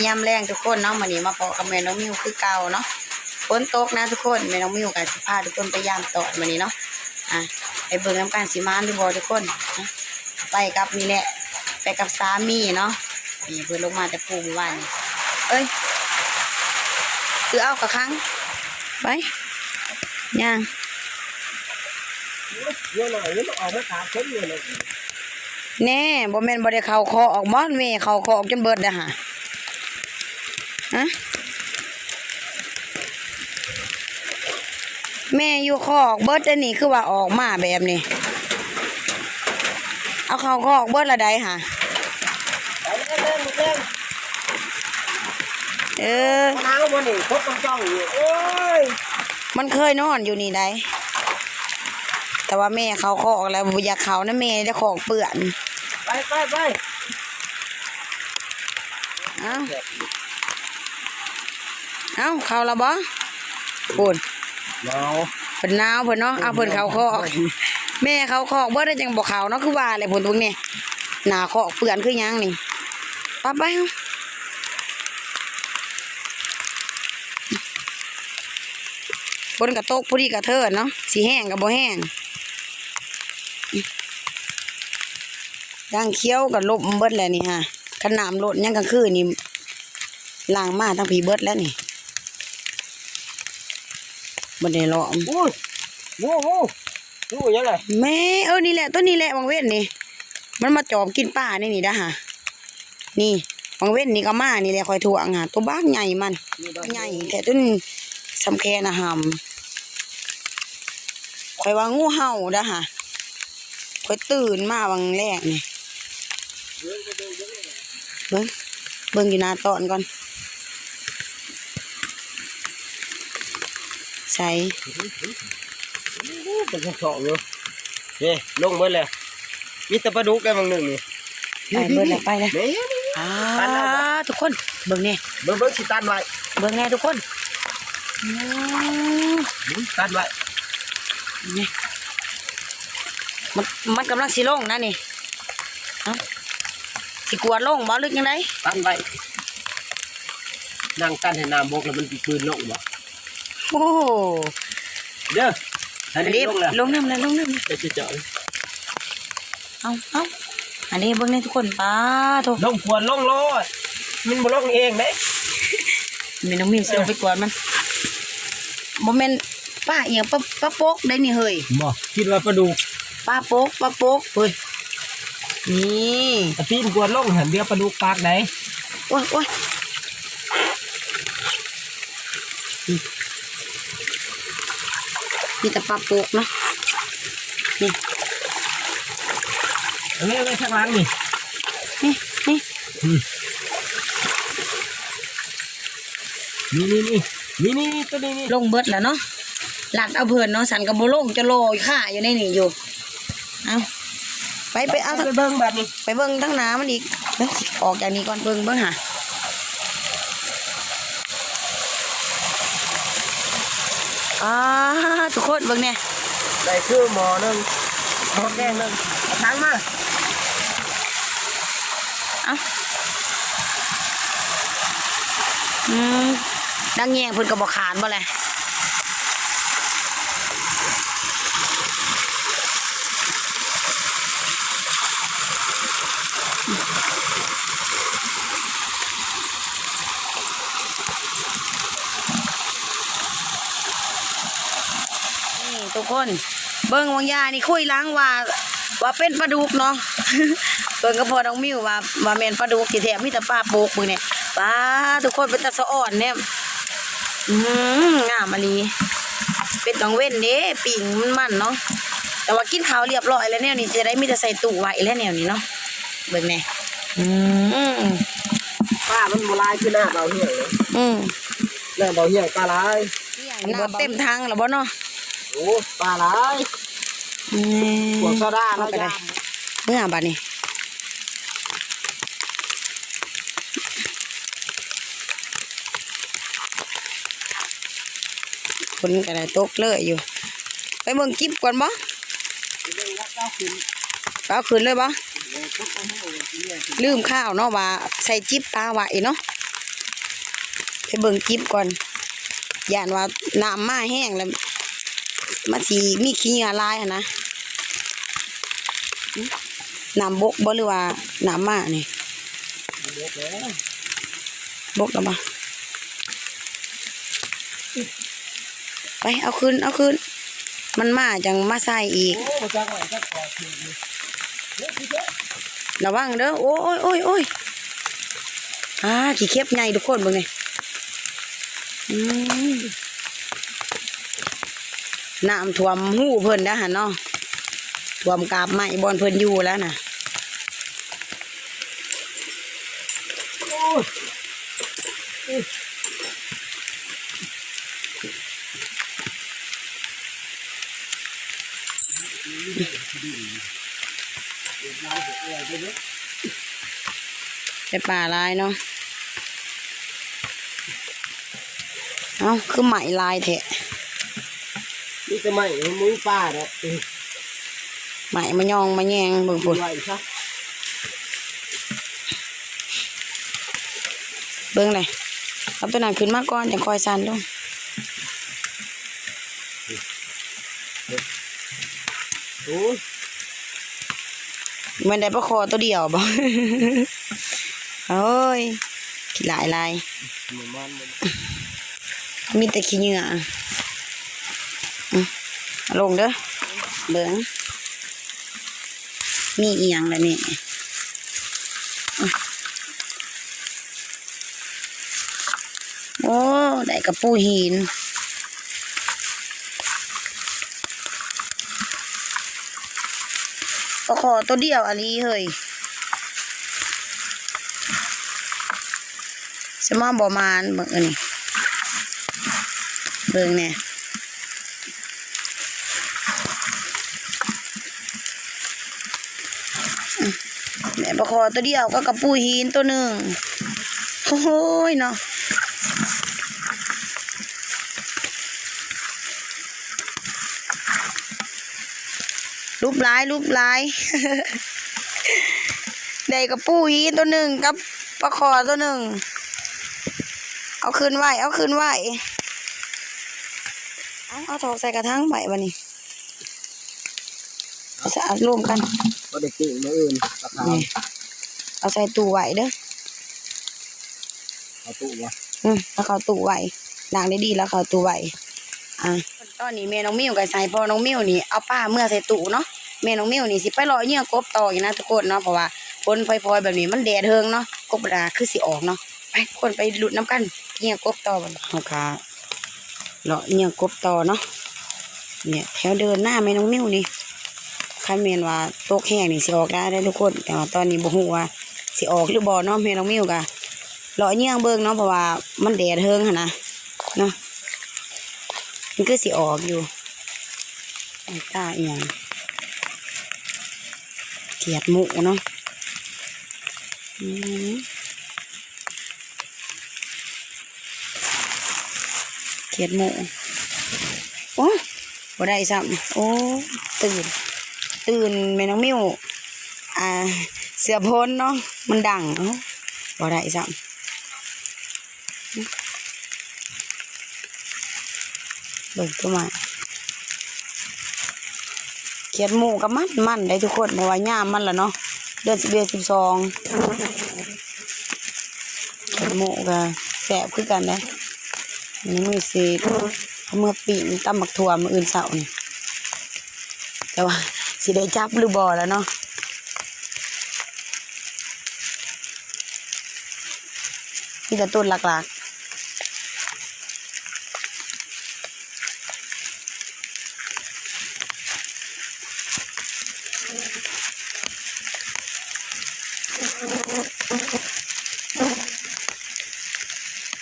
ຍາມແລງທຸກຄົນເນາະ, ມື້ນີ້ມາພໍ້ກັບແມ່ນ້ອງມິວຄືເກົ່າເນາະ. ຝົນຕົກນະທຸກຄົນ, ແມ່ນ້ອງມິວກໍຊິພາທຸກຄົນໄປຢາມຕອນມື້ນີ້ເນາະ. ອ່ະ ໄປເບິ່ງນຳກັນ ຊິໝານຫຼືບໍ່ທຸກຄົນ. ອ່ະ ໄປກັບນີ້ແຫຼະ, ໄປກັບສາມີເນາະ. ນີ້ເພິ່ນລົງມາແຕ່ພູມື້ວານນີ້. ເອີຍ ຄືເອົາກະຄັງ ໄປ ຍ່າງ. ເຍອະໜ້ອຍ ມັນອອກມາຕາກເຕັມເລີຍ. ແນ່ ບໍ່ແມ່ນບໍ່ໄດ້ເຂົ້າຄອກບໍ່? ແມ່ເຂົ້າຄອກຈົນເບິດແລ້ວຫາ. ຮະ? ແມ່ຢູ່ຄອກເບິດ ອັນນີ້ຄືວ່າອອກມາແບບນີ້. ເອົາເຂົ້າຄອກເບິດລະໃດຫາ. ເອີ ໜາວບໍ່ນີ້ ຄົບຕ້ອງຈ້ອງຢູ່. ໂອ້ຍ ມັນເຄີຍນອນຢູ່ນີ້ໃດ. ແຕ່ວ່າແມ່ເຂົ້າຄອກແລ້ວ ບໍ່ຢາກເຂົ້ານຳແມ່ ແລ້ວຄອກເປື້ອນ. ໄປ ໄປ ໄປ. ເອົ້າ ເອົ້າ ເຂົ້າລະບໍ່? ພຸ້ນ ໜາວ ເພິ່ນໜາວເພິ່ນເນາະ. ເອົາ ເພິ່ນເຂົ້າຄອກ ແມ່ເຂົ້າຄອກເບິດແລ້ວຈັ່ງບໍ່ເຂົ້າເນາະ. ຄືວ່າແຫຼະ ພຸ້ນ ເບິ່ງນີ້ ໜ້າຄອກເປື້ອນຄືຫຍັງນີ້. ໄປ ໄປ ເຮົາ ຝົນກໍຕົກພໍດີກະເທີນເນາະ, ຊິແຮງກໍບໍ່ແຮງ. ທາງຂຽວກໍລົມເບິດແລ້ວນີ້ຫາ. ຄັນນ້ຳລົດຫຍັງກາງຄືນນີ້ ລ້າງມາທາງພີ້ເບິດແລ້ວນີ້. ບໍ່ໄດ້ເລາະ. ໂອ້ຍ ໂອ້ ໂອ້ ໂອ້ ຫຍັງລະ? ແມ່ ເອີ ນີ້ແຫຼະ ໂຕນີ້ແຫຼະ ຫວ່າງເວັນນີ້ ມັນມາຈອບກິນປາໃນນີ້ດາຫາ. ນີ້ ຫວ່າງເວັນນີ້ກໍມານີ້ແຫຼະ ຂ້ອຍຖ້ວງຫາ ໂຕບັກໃຫຍ່ມັນ ໃຫຍ່ແທ້ ຈົນສ່ຳແຂນອະຫຳ. ຂ້ອຍວ່າງູເຫົ່າດາຫາ, ຂ້ອຍຕື່ນມາຫວ່າງແລກນີ້. ເບິ່ງ ເບິ່ງຢູ່ໜ້າຕອນກ່ອນ. ໃສ? ເປັນເຊາະຢູ່. ນີ້ ລົງເບິດແລ້ວ. ມີແຕ່ປາດຸກໄດ້ບາງໜຶ່ງນີ້. ໄປເບິດແລ້ວ ໄປແລ້ວ. ນີ້ ອ່າ ຕັນແລ້ວບໍ່? ທຸກຄົນເບິ່ງແນ່ ເບິ່ງ ເບິ່ງ ຊິຕັນໄວ້. ເບິ່ງແນ່ທຸກຄົນ. ອືມ ຕັນໄວ້. ນີ້ ມັນ ມັນກຳລັງຊິລົງນະນີ້. ເອົ້າ ຊິກວດລົງບໍ່ ຫຼືຈັ່ງໃດ? ຕັນໄວ້. ນັ່ງຕັນໃຫ້ນ້ຳບົກແລ້ວມັນຊິຟື້ນລົງບໍ່? ໂອ້ ເດີ ອັນນີ້ລົງແລ້ວ ລົງນຳແລ້ວ ລົງນຳແລ້ວ. ໄປເຈາະ ເອົາ ເອົາ ອັນນີ້ເບິ່ງແນ່ທຸກຄົນ. ປາໂທ້ ລົງກວດລົງໂລດ ມັນບໍ່ລົງເອງເດ້. ແມ່ນ້ອງມິວຊິລົງໄປກວດມັນ. ບໍ່ແມ່ນປາອີ່ຫຍັງ ປາ ປາປົກໄດ໋ນີ້ເຮີ້ຍ. ບໍ່ ຄິດວ່າປາດຸກ. ປາປົກ ປາປົກເຮີ້ຍ. ນີ້ ຕະປີນກວດລົງຫັ້ນ ດຽວປາດຸກປາກໃດ. ໂອ້ຍ ໂອ້ຍ ອືມ ມີແຕ່ປາປົກເນາະ. ນີ້ ເອົາໄວ້ ໄວ້ທາງຫຼັງນີ້ ນີ້ ນີ້ ອືມ ນີ້ ນີ້ ນີ້ ໂຕນີ້ນີ້ ລົງເບິດແລ້ວເນາະ. ລັດເອົາເພິ່ນເນາະ ສັນກໍບໍ່ລົງ ຈະລໍຄາຢູ່ໃນນີ້ຢູ່. ເອົາ ໄປ ໄປເອົາ ໄປເບິ່ງບາດນີ້ ໄປເບິ່ງທາງໜ້າມັນອີກ. ເບິ່ງ ອອກຈາກນີ້ກ່ອນ ເບິ່ງ ເບິ່ງຫາ. ອ່າ ທຸກຄົນເບິ່ງແນ່ ໄດ້ຄືໝໍ້ໜຶ່ງ ໝໍ້ແກງໜຶ່ງ. ເອົາຖັງມາ. ເອົ້າ ອືມ ດັງແຍງເພິ່ນກໍບໍ່ຂາດບໍ່ແຫຼະ. ນີ້ທຸກຄົນ ເບິ່ງຫວ່າງຢານີ້ຄຸຍຫຼັງວ່າ ວ່າເປັນປາດຸກເນາະ. ເບິ່ງກັບພໍ່ນ້ອງມິວວ່າ ວ່າແມ່ນປາດຸກທີ່ແທ້ ມີແຕ່ປາປົກ. ເບິ່ງແນ່ ປາ ທຸກຄົນ ເປັນຕາສະອອນແນມ. ອືມ ງາມອີ່ຫຼີ ເປັນກາງເວັນເດ້ ປີ້ງມັນໆເນາະ. ແຕ່ວ່າກິນເຂົ້າລຽບຮ້ອຍແລ້ວ ແນວນີ້ຈະໄດ້ມີແຕ່ໃສ່ຕູ້ໄວ້ແລ້ວ ແນວນີ້ເນາະ. ເບິ່ງແນ່ ອືມ ປາມັນບໍ່ຫຼາຍຄືໜ້າເບົາຮຽງເນາະ. ອືມ ໜ້າເບົາຮຽງປາຫຼາຍ. ນ້ຳເຕັມຖັງແລ້ວບໍ່ເນາະ? ໂອ້ ປາຫຼາຍ. ອືມ ພວກໂຊດາເນາະ. ເມືອບາດນີ້ ຝົນກໍໄດ້ຕົກເລີຍຢູ່. ໄປເບິ່ງຈິບກ່ອນບໍ່? ເອົາຂຶ້ນເລີຍບໍ່? ລືມຂ່າວເນາະວ່າໃສ່ຈິບປາໄວ້ເນາະ. ໄປເບິ່ງຈິບກ່ອນ ຢ້ານວ່ານ້ຳມາແຮງແລ້ວ ມັນຊິມີຂີ້ເຫຍື້ອຫຼາຍຫັ້ນນະ. ນ້ຳບົກບໍ່ ຫຼືວ່ານ້ຳມານີ້? ບົກແລ້ວ ບົກແລ້ວບໍ່? ໄປ ເອົາຄືນ ເອົາຄືນ ມັນມາຈັ່ງມາໃສ່ອີກ. ໂອ້ ບໍ່ຈັກວ່າຈັກປອດຖືກຢູ່. ລະວັງເດີ. ໂອ້ຍ ໂອ້ຍ ໂອ້ຍ ອ່າ ຂີ້ເຂັບໃຫຍ່ທຸກຄົນເບິ່ງນີ້. ອືມ ນ້ຳຖ້ວມຮູເພິ່ນແລ້ວຫັ້ນເນາະ ຖ້ວມກາບໄມ້ບ່ອນເພິ່ນຢູ່ແລ້ວນະ. ໂອ້ຍ ໄດ້ປາຫຼາຍເນາະ. ເອົ້າ ຄືໄໝ້ຫຼາຍແທ້? ມີແຕ່ໄມ້ ບໍ່ມີປາດອກ. ໄໝ້ມາຍອງມາແຍງເບິ່ງພຸ້ນ ໄວ້ຊະ. ເບິ່ງແຫຼະ ເອົາໂຕນັ້ນຂຶ້ນມາກ່ອນ ຈັ່ງຄ່ອຍສັ່ນລົງ. ໂອ້ຍ ແມ່ນໄດ້ປາຄໍໂຕດຽວບໍ່? ໂອ້ຍ ຂີ້ຫຼາຍຫຼາຍ ມີແຕ່ຂີ້ເຫຍື້ອ. ອືມ ເອົາລົງເດີ ເບິ່ງ ມີອີ່ຫຍັງລະນີ້. ໂອ້ ໄດ້ກະປູຫີນ ປາຄໍໂຕດຽວອີ່ຫຼີເຮີ້ຍ. ສະມາບໍ່ມານ ເບິ່ງອັນນີ້ ເບິ່ງແດ່. ແມ່ປາຄໍໂຕດຽວກັບກະປູຫີນໂຕໜຶ່ງ. ໂອ້ຍເນາະ ຫຼຸບຫຼາຍ ຫຼຸບຫຼາຍ. ໄດ້ກະປູຫີນໂຕໜຶ່ງກັບປາຄໍໂຕໜຶ່ງ. ເອົາຂຶ້ນໄວ້ ເອົາຂຶ້ນໄວ້. ເອົາ ເອົາຖອກໃສ່ກະຖາງໄວ້ບາດນີ້. ເອົາໃສ່ ເອົາລວມກັນ ບໍ່ໄດ້ປີ້ງມື້ອື່ນ ປາຂາວ ນີ້ ເອົາໃສ່ຕູ້ໄວ້ເດີ. ເອົາຕູ້ບໍ່? ອືມ ເອົາເຂົ້າຕູ້ໄວ້ ລ້າງດີໆ ແລ້ວເຂົ້າຕູ້ໄວ້. ອ່າ ຕອນນີ້ແມ່ນ້ອງມິວກໍໃຫ້ພໍ່ນ້ອງມິວນີ້ເອົາປາເມືອໃສ່ຕູ້ເນາະ. ແມ່ນ້ອງມິວນີ້ຊິໄປເລາະເຫຍື່ອກົບຕໍ່ອີກນະທຸກຄົນເນາະ ເພາະວ່າຝົນຜອຍໆແບບນີ້ ມັນແດດເທິງເນາະ ກົບກໍຄືຊິອອກເນາະ. ໄປ ທຸກຄົນໄປລຸ້ນນຳກັນ ເຫຍື່ອກົບຕໍ່. ບາດນີ້ເຮົາກໍ ເລາະເຫຍື່ອກົບຕໍ່ເນາະ. ແຖວເດີ່ນນາແມ່ນ້ອງມິວນີ້ ຄັນແມ່ນວ່າຕົກແຮງນີ້ຊິອອກຫຼາຍເດ້ທຸກຄົນ ແຕ່ວ່າຕອນນີ້ບໍ່ຮູ້ວ່າຊິອອກຫຼືບໍ່ເນາະ. ແມ່ນ້ອງມິວກະເລາະເຫຍື່ອເບິ່ງເນາະ ເພາະວ່າມັນແດດເທິງຫັ້ນນະເນາະ ມັນຄືຊິອອກຢູ່. ໄອ້ຕາອີ່ຫຍັງ ຂຽດໝູເນາະ. ອືມ ຂຽດໝູ ໂອ້ ບໍ່ໄດ້ຊ້ຳ. ໂອ້ ຕື່ນ ຕື່ນແມ່ນ້ອງມິວ ອ່າ ເສືອໂພນເນາະ ມັນດັງ. ໂອ້ ບໍ່ໄດ້ຊ້ຳ. ເບິ່ງຕົວໃໝ່ ຂຽດໝູກະມັນໆ ເດ້ທຸກຄົນ ເພາະວ່າຍາມມັນລະເນາະ ເດືອນສິບເອັດ ສິບສອງ. ຂຽດໝູກະແຊບຄືກັນເດ້. ນີ້ມື້ຊິເອົາເມືອປີ້ງຕຳບັກຖົ່ວມື້ອື່ນເຊົ້ານີ້ ແຕ່ວ່າຊິໄດ້ຈັບຫຼືບໍ່ລະເນາະ. ມີແຕ່ຕົ້ນຫຼັກໆ.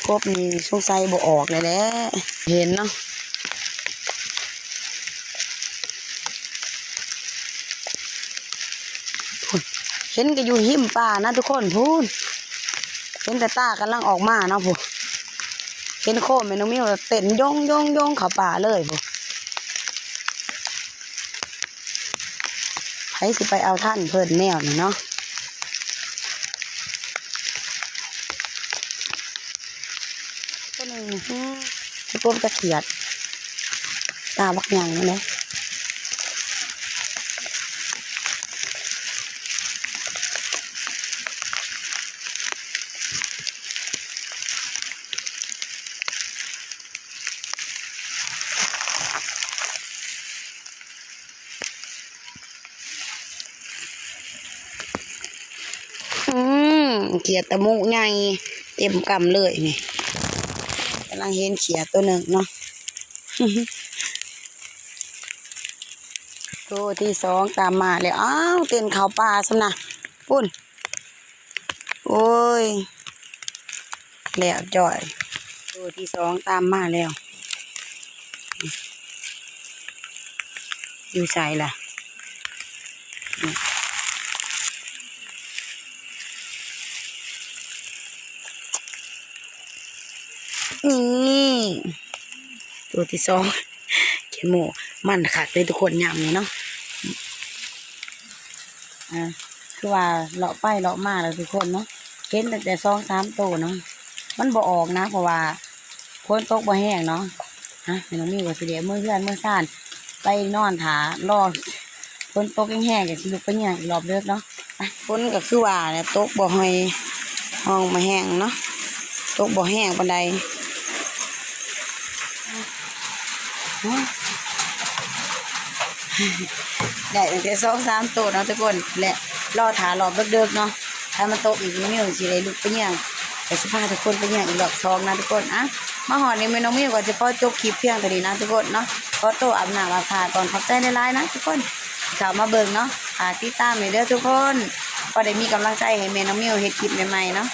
ກົບນີ້ສົງໄສບໍ່ອອກແລ້ວແຫຼະ ເຫັນເນາະ. ພຸ້ນ ເຫັນກໍຢູ່ຮິມປ່ານະທຸກຄົນ ພຸ້ນ ເຫັນແຕ່ຕາກຳລັງອອກມາເນາະ ພຸ້ນ ເຫັນໂຄມແມ່ນ້ອງມິວແລ້ວເຕັ້ນຢົງໆໆ ເຂົ້າປ່າເລີຍ ພຸ້ນ. ໃຜຊິໄປເອົາທັນເພິ່ນແນວນີ້ເນາະ. ໂ ໜຶ່ງ ອືມ ຊິປົບຈັກຂຽດ ຕາບັກຫຍັງເດ້. ອືມ ຂຽດຕະມຸໃຫຍ່ເຕັມກຳເລີຍນີ້ ກຳລັງເຫັນຂຽດໂຕໜຶ່ງເນາະ ໂຕທີສອງຕາມມາແລ້ວ. ອ້າວ ເຕັ້ນເຂົ້າປ່າຊ້ຳນະ ພຸ້ນ. ໂອ້ຍ ແລ້ວຈ້ອຍ ໂຕທີສອງຕາມມາແລ້ວ. ຢູ່ໃສລະ? ນີ້ ໂຕທີສອງ ຂຽດໝູ່ ມັນຄັກເລີຍທຸກຄົນ ຍາມນີ້ເນາະ. ອ່າ ຄືວ່າເລາະໄປເລາະມາແລ້ວທຸກຄົນເນາະ ເຫັນຕັ້ງແຕ່ສອງສາມໂຕເນາະ ມັນບໍ່ອອກນະ ເພາະວ່າຝົນຕົກບໍ່ແຮງເນາະ. ຮະ ແມ່ນ້ອງມິວກໍຊິໄດ້ເມືອເຮືອນເມືອຊານ ໄປນອນຖ້າ ລໍຝົນຕົກແຮງໆ ກໍຊິລຸກໄປຍ່າງອີກລອບເດິກເນາະ. ໄປ ຝົນກໍຄືວ່າແຫຼະ ຕົກບໍ່ຮອຍ ຫ້ອງບໍ່ແຮງເນາະ ຕົກບໍ່ແຮງປານໃດ. ໄດ້ຕັ້ງແຕ່ສອງສາມໂຕເນາະທຸກຄົນ ແລະ ລໍຖ້າລອບເດິກໆເນາະ ຖ້າມັນຕົກອີກ ນ້ອງມິວຊິໄດ້ລຸກໄປຍ່າງ ກໍຊິພາທຸກຄົນໄປຍ່າງອີກລອບສອງນະທຸກຄົນ. ອ່ະ ມາຮອດນີ້ແມ່ນ້ອງມິວກໍຈະຂໍຈົບຄລິບພຽງເທົ່ານີ້ນະທຸກຄົນເນາະ ຂໍໂຕອາບນ້ຳອາບທ່າກ່ອນ ຂອບໃຈຫຼາຍໆນະທຸກຄົນທີ່ເຂົ້າມາເບິ່ງເນາະ ຝາກຕິດຕາມແດ່ເດີທຸກຄົນ ພໍໄດ້ມີກຳລັງໃຈໃຫ້ແມ່ນ້ອງມິວເຮັດຄລິບໃໝ່ໆເນາະ.